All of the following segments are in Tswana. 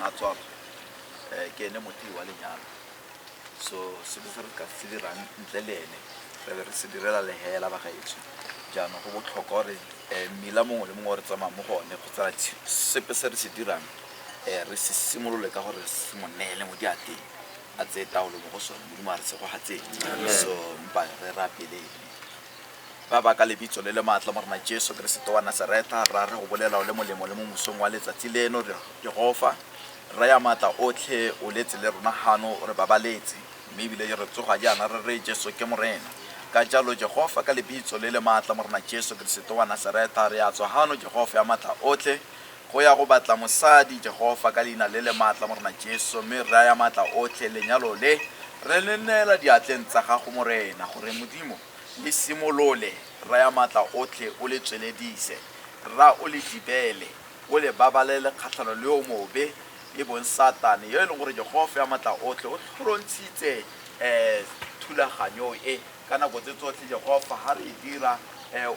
Ngwana tswalo ke ene mothei wa lenyalo. So sepe se re ka se dirang ntle le ene, re be re se direla lehela, bagaetsho. Jaanong go botlhokwa gore mmila mongwe le mongwe o re tsamayang mo go one kgotsa sepe se re se dirang, re se simolole ka gore se mo neele mo diatleng, a tseye taolo mo go sone. Modimo a re segogatseng. So mpa re rapeleng. Ba ba ka lebitso le le maatla, Morena Jesu Keresete wa Nasaretha, rra, re go bolela o le molemo le mo mosong wa letsatsi leno. Jehofa, Rra ya maatla otlhe, o letse le rona hano, o re babaletse, mme ebile re tsoga jaana re re Jesu ke Morena. Ka jalo, Jehofa, ka lebitso le le maatla, Morena Jesu Keresete wa Nasaretha, re a tswa hano, Jehofa ya maatla otlhe, go ya go batla mosadi, Jehofa, ka leina le le maatla, Morena Jesu. Mme Rra ya maatla otlhe, lenyalo le re le neela diatleng tsa gago, Morena, gore Modimo le simolole, Rra ya maatla otlhe, o le tsweledise, Rra, o le dibele, o le babalele kgatlhanong le yo mobe, e bong Satane, yo e leng gore Jehofa ya maatla otlhe o tlhorontshitse thulaganyo e ka nako tse tsotlhe. Jehofa, ga re e dira,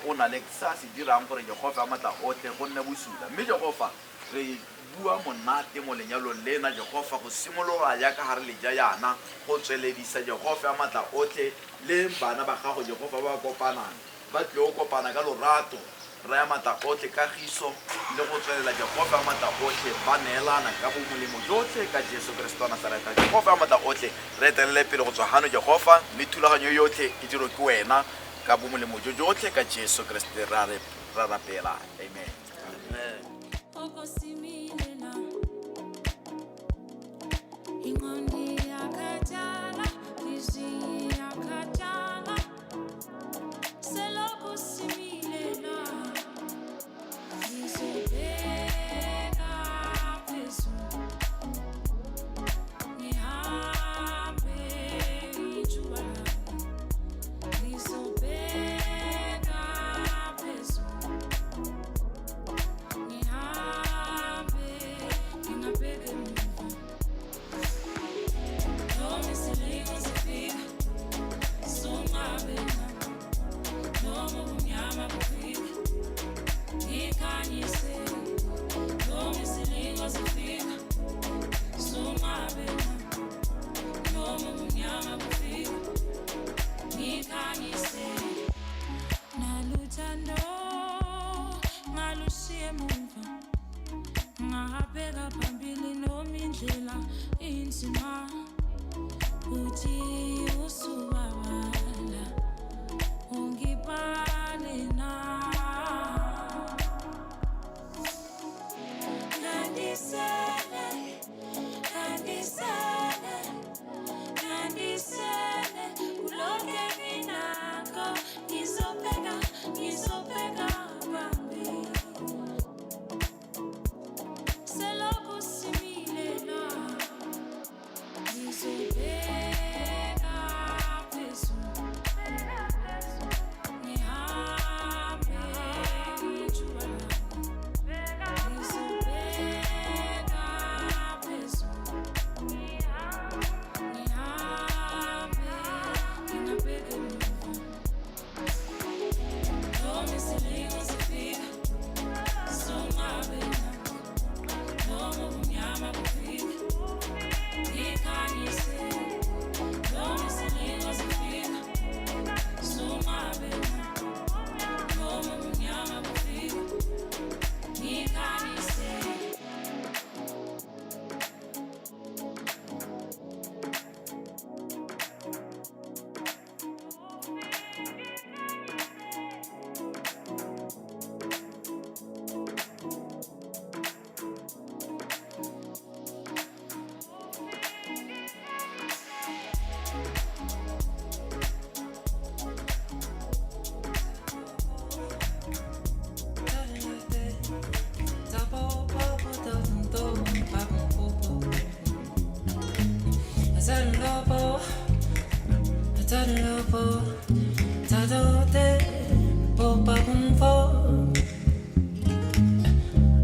o na le se a se dirang gore, Jehofa ya maatla otlhe, go nne bosula. Mme Jehofa, re bua monate mo lenyalong lena, Jehofa, go simolola jaaka ga re le ja yana, go tsweledisa, Jehofa ya maatla otlhe, le bana ba gago, Jehofa, ba ba kopanang, ba tlile go kopana ka lorato, Rra ya maatla otlhe, kagiso le go tswelela, Jehofa ya maatla otlhe, ba neelana ka bomolemo jotlhe ka Jesu Keresete wa Nasaretha. Jehofa ya maatla otlhe, re etelele pele go tswa hano, Jehofa, mme thulaganyo yotlhe e dirwe ke wena ka bomolemo jo jotlhe ka Jesu Keresete ra re ra rapela, amen. Amen.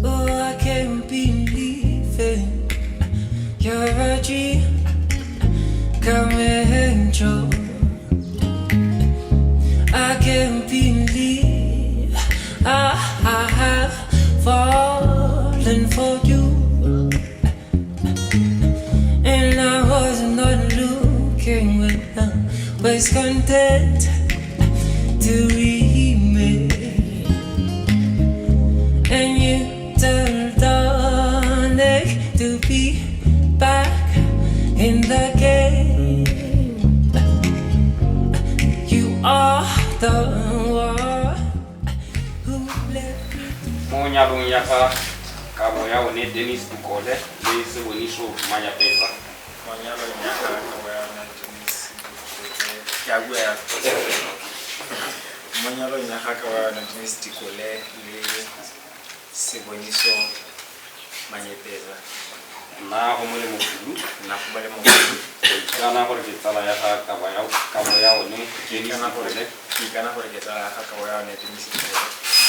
Oh, I can't believe it. You're a dream coming true. I can't believe I have fallen for you. Was content to remain. And you turned on it to be back in the game. You are the one who left me. Mo nyalong ya ga kabo ya one Dennis Dikole le Seboniso Manyapetsa. Mo nyalong ya ga kabo ya one Dennis Dikole, ke a bua ya mo nyalong ya ga kabo ya one Dennis Dikole le Seboniso Manyepetsa. Nna go molemo kudu. Nna go molemo kudu. Ke ikana gore ke tsala ya ga kabo ya one Dennis Dikole. Ke ikana gore ke tsala ya ga kabo ya one Dennis Dikole.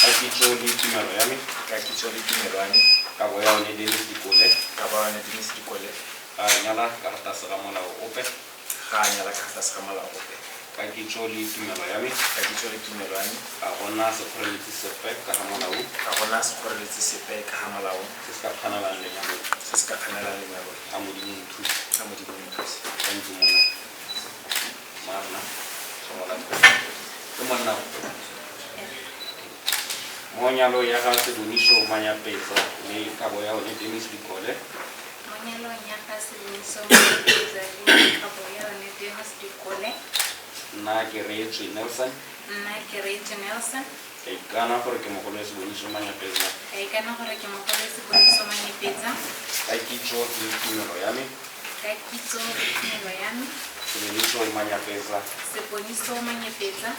Ka kitso le tumelo ya me. Ka kitso le tumelo ya me. Kabo ya one Dennis Dikole. Kabo ya one Dennis Dikole. Ga a nyala ka fa tlase ga molao ope. Ga a nyala ka fa tlase ga molao ope. Ka kitso le tumelo ya me. Ka kitso le tumelo ya me. Ga gona sekgoreletsi sepe ka ga molao. Ga gona sekgoreletsi sepe ka ga molao. Se se ka kganelang lenyalo. Se se ka kganelang lenyalo. A Modimo nthuse. A Modimo nthuse. Thank you, monna. Marna. Ke monna. Mo nyalong ya ga Seboniso Manyapetsa le kabo ya one Dennis Dikole. Mo nyalong ya ga Seboniso Manyapetsa le kabo ya one Dennis Dikole. Nna ke Reetswe Nelson. Nna ke Reetswe Nelson. Ke ikana gore ke mogolo wa Seboniso Manyapetsa. Ka ikana gore ke mogolo wa Seboniso Manyapetsa. Ka kitso le tumelo ya me. Ka kitso le tumelo ya me. Seboniso Manyapetsa. Seboniso Manyapetsa.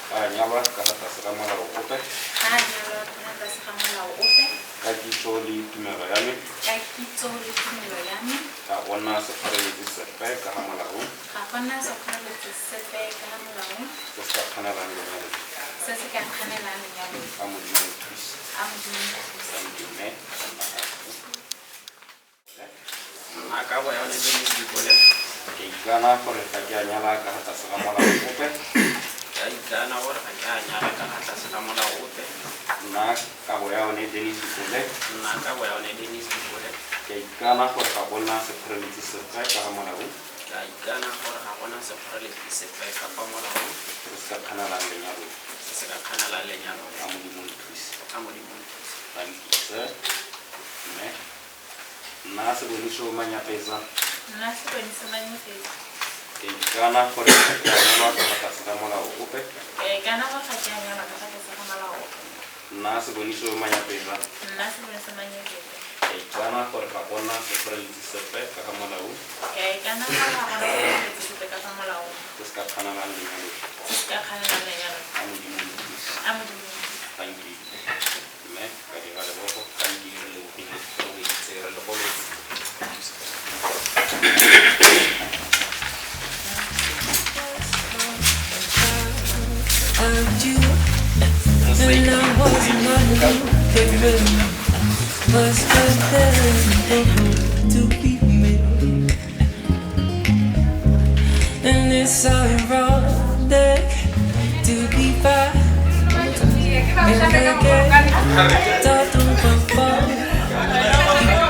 Ga a nyalwa ka fa tlase ga molao ope. Ga a nyalwa ka fa tlase ga molao ope. Ka kitso le tumelo ya me. Ka kitso le tumelo ya me. Ga gona sekgoreletsi sepe ka ga molao. Ga gona sekgoreletsi sepe ka ga molao. Se se ka kganelang lenyalo. Se se ka kganelang lenyalo. A Modimo nthuse. A Modimo nthuse. Thank you, mme. Nna kabo ya one Dennis Dikole. Ke ikana gore ga ke a nyala ka fa tlase ga molao ope. Ke a ikana gore ga ke a nyala ka fa tlase ga molao ope. Nna kabo ya one Dennis Dikole. Nna kabo ya one Dennis Dikole. Ke a ikana gore ga gona sekgoreletsi sepe ka ga molao. Ke a ikana gore ga gona sekgoreletsi sepe ka fa molao. Se se ka kganelang lenyalo. Se se ka kganelang lenyalo. A Modimo nthuse. A Modimo nthuse. Thank you, sir. Mme. Nna Seboniso Manyapetsa. Nna Seboniso Manyapetsa. Ke ikana gore ga ke a nyalwa ka fa tlase ga molao ope. Ke ikana gore ga ke a nyalwa ka fa tlase ga molao ope. Nna Seboniso Manyapetsa. Nna Seboniso Manyapetsa. Ke ikana gore ga gona sekgoreletsi sepe ka ga molao. Ke ikana gore ga gona sekgoreletsi sepe ka ga molao. Se se ka kganelang lenyalo. Se se ka kganelang lenyalo. A Modimo nthuse. A Modimo nthuse. Thank you. Mme ka dira lebogo, thank you, re lebogile, re go itse, re le goletse. You and I was not looking, was content to be me. And it's ironic to be back in the game. You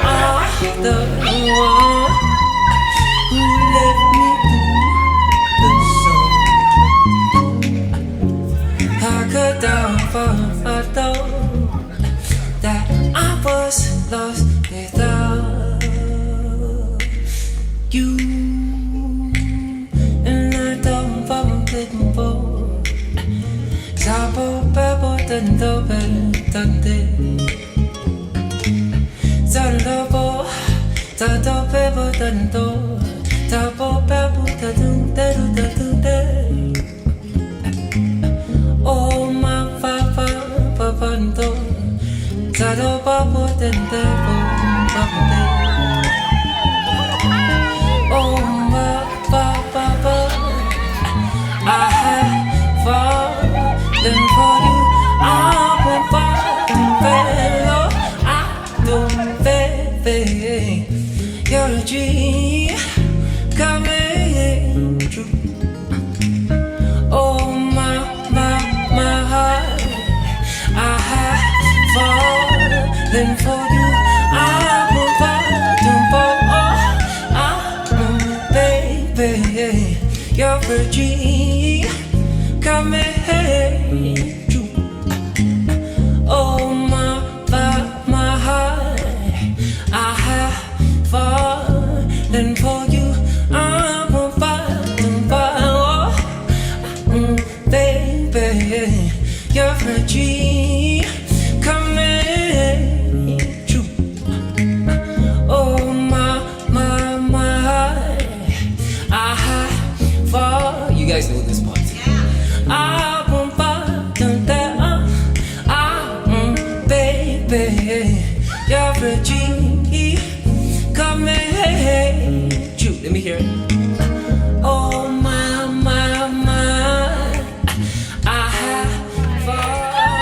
are the one who left me through the sun. I could down for a thought that I was lost without you. And I don't want it more. Sabo babo dun do be dun de. Zalabo da do be bo dun do. Da bo ba bo da dun da do da dun de. Oh my papa papa do. Da do ba bo dun da bo ba bo de. Oh my papa, I have fallen for you. I will follow. I don't baby. You're a dream coming true. Oh my, my, my heart, I have fallen for you. I will fall for, baby. You're a dream. guys know this part. I won't baby, you're a genie. Come and you. Let me hear it. Oh my, my, my, I have fallen.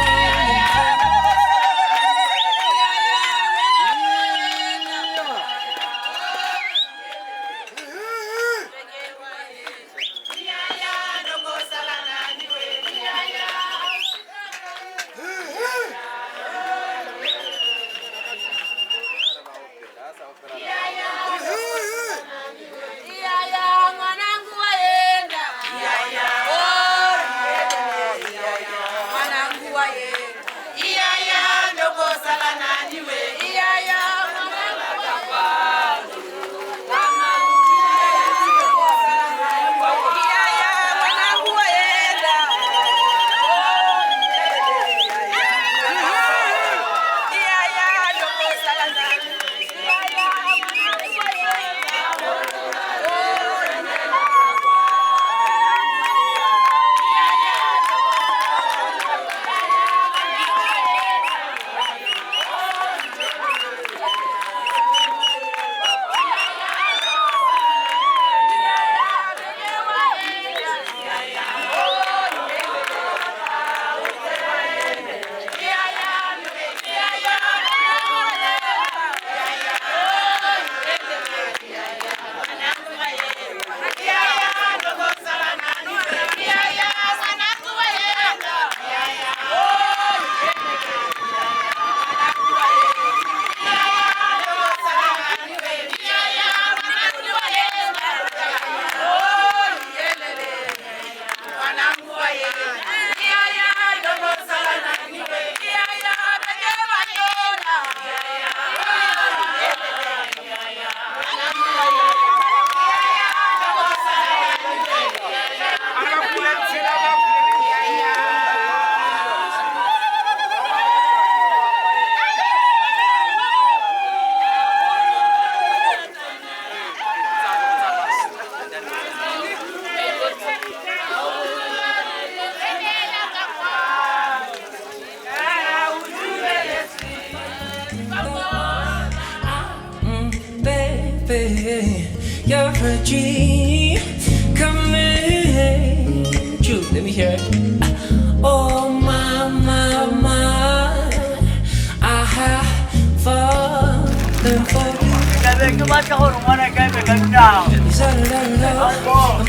Baby, you're a dream coming true. Let me hear it. Oh my, my, my, I have fallen for you. Is that love?